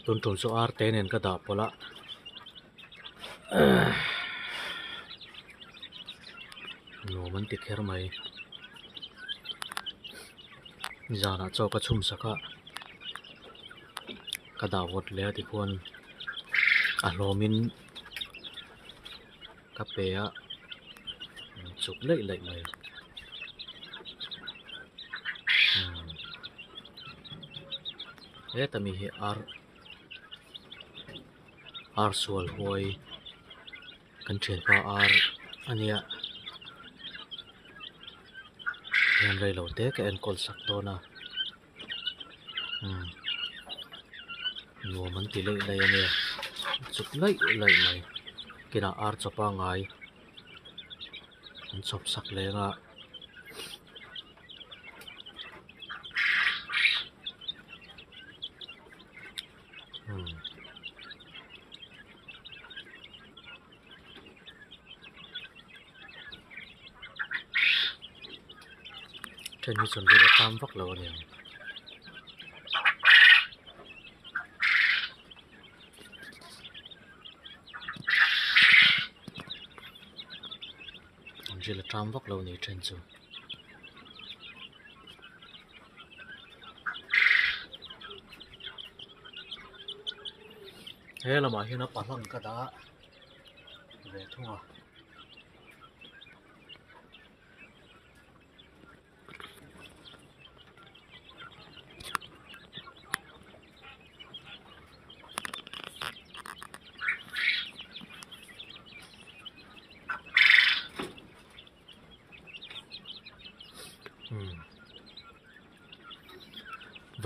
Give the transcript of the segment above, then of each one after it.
Tun tum chu ar te nen ka dah pawlh a nuam an ti kher mai zanah chaw ka chhum sak a ka dah vawt leh a tikhuan a hlawmin ka pe a chuk laih laih mai heta mi hi ar ar sual huai kan thianpa ar a nia hian reilo te ka enkawl sak dawn a. Nuam an ti laih laih a nia chuk laih laih mai kinah ar chaw pangai an chhawp sak leng a. Then hi chuan vel a tam vak lo a ni ang. An ril a tam vak lo a ni then chu. He lamah hian a pahlang ka dah a ve thung a.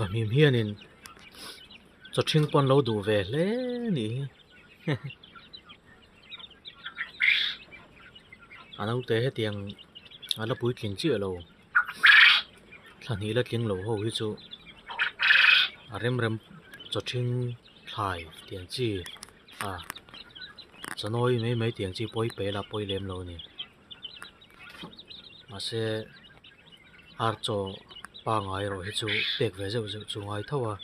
Vahmim hianin chaw ṭhing pawh an lo duh ve hle nih hi. A naute hetiang a la puitling chiah lo thla hnih la tling lo ho hi chu a rem rem chaw ṭhing thlai tiang chi a chanawi mai mai tiang chi pawi pe la pawi lem lo a ni mahse ar chaw pangai erawh hi chu pek ve zeuh zeuh chu ngai tho a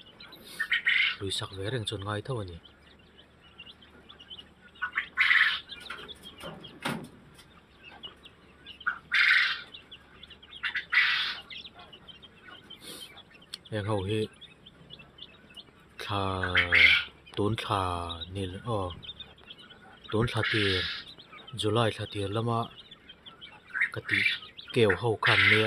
lui sak ve reng chu an ngai tho a ni. Heng ho hi thla tun thla nil aw tun thla tir July thla tir lama ka tih keu ho khan nia.